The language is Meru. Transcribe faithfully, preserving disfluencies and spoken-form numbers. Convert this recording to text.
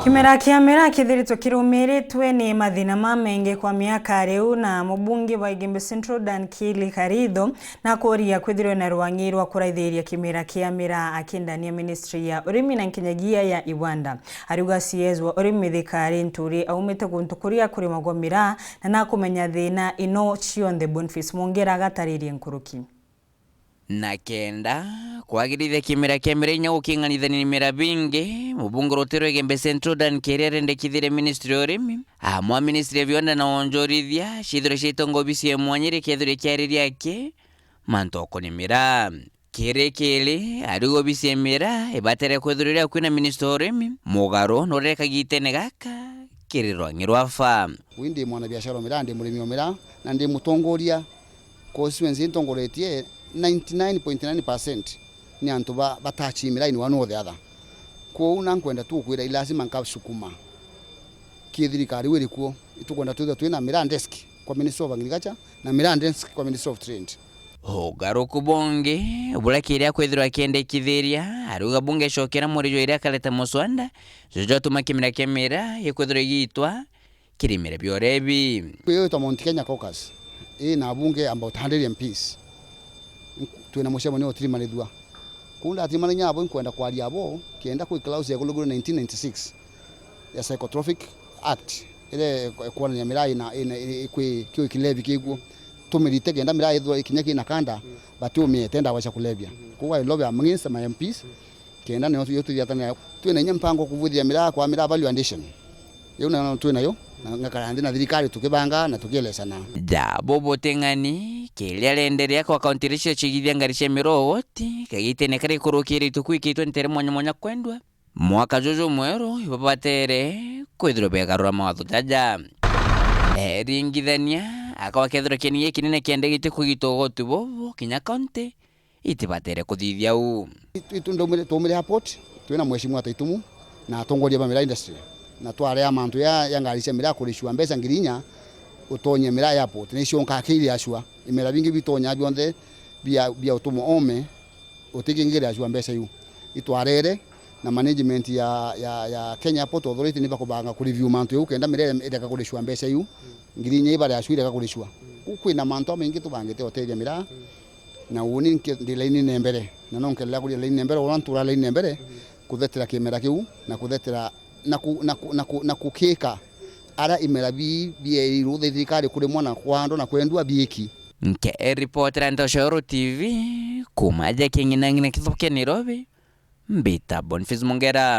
Kimera kia miraa kithiritwe kirumiritwe ni mathina mamaingi kwa miaka riu, na mubunge wa Igembe Central Dan Kili Karitho nakuria kwithirwe na rwangi rwa kuraithiria kimera kia miraa akindania ministry ya urimi na nkinyagia ya Iwanda. Ariuga C S wa urimi thikari Nturi aumite guntu kuria kurimagwa miraa na nakumenya thina ino cionthe. Boniface Mongera agataririe nkuruki. Na kenda kwagirithia kimera kia miraa inya guking'anithania na imera bingi, mubunge ruti rwa Igembe Central Dan Kili arendekithirie ministry ya urimi, amwe ministry ya viwanda na wonjorithia ciithirwe ciaitonga obisi ya mwanya iria kethirwe kiariria aki mantu okoni miraa. Kiri kiri, ariuga obisi ya miraa ibatere kwithirwa iria kwina ministry ya urimi, mugaru nuria kagitene gaka kiri rwangi rwa faa. Wi ndi mwanabiashara wa miraa, ndi murimi wa miraa, na ndi mutongoria. Constituency intongoretie ninety nine point nine percent ni antu ba, batachi miraa in one or the other. Kwou na nkwenda tu kwira, i lazima nkasukuma ki thirikari wiri kuo. Itukwenda twithirwe twina miraa desk kwa Ministry of Agriculture na miraa desk kwa Ministry of Trade. Ugaruku bungi buria kiria kwithirwa kiendekithiria, ariuga bunge icokera muri jwa iria akareta muswanda, jo jwatuma kimera kia miraa gikwithirwa igitwa kirimire biorebi. Kwiyitwa Mount Kenya Caucus ii na abunge about hundred M Ps. Twina mucemanio utirimanithua. Kuu ndatirimania abo, inkwenda kwaria abo, kenda kwi clause ya kuluguru nineteen ninety-six ya Psychotropic Act, iria ikwonania miraa ina, ina, i-, kwi, kio kilevi kiguo. Tumirite kenda miraa ithwa ikinya kina kanda, batiumiete ndawa cia kulevya. Kuu I lobby amongst my M Ps, kenda nio, yo tuthiatane. Twina inya mpango kuvuthia miraa kwa miraa value addition. Iu nayo twinayo, na ngakara nthi na thirikari tukibanga na tukielesana. Ja bubuting'ani, kiria arenderea kwa kaunti iria ciacigithia ngari cia miraa ugoti, kagitene karia ikurukire ituku ikitwe ntere mwanya mwanya kwendwa. Mwaka juju mweru, ibabatere kwithirwa begarura mawatho jaja. Eringithania, akaba kethirwa kieni giki kinene kiendegetie kugita ugoti bubu, kinya kaunti itibatere kuthithia uu. Itu, itu ndaumire, twaumire airport, twina mheshimiwa Taitumu na atongoria ba miraa industry, na twaria mantu ya, ya ngari cia miraa kuricua mbeca ngiri inya utonye miraa airport, na icio nkakiire acua. Imera bingi bitonya bionthe bia, bia utumwa ome, utikingire acua mbeca iu. Itwarere na management ya, ya, ya Kenya Airport Authority ni bakubanga kureview mantu jau kenda miraa ireka kuricua mbeca iu, ngiri inya ibare acua ireka kuricua. Kuu kwina mantu amaingi tubangite utethia miraa. Na uuni ndi lainine mbere, na no nkendelea kuria lainine mbere, uria ntura lainine mbere, kuthetera kimera kiu, na kuthetera, na ku-, na ku-, na ku-, na kukika aria imera bi-, bierirwe thirikari kurimwa na kwandwa na kwendua biiki. Nke ripotera Ntoshoro T V, kuuma aja king'inang'ina kithukia Nairobi, mbita Boniface Mongera.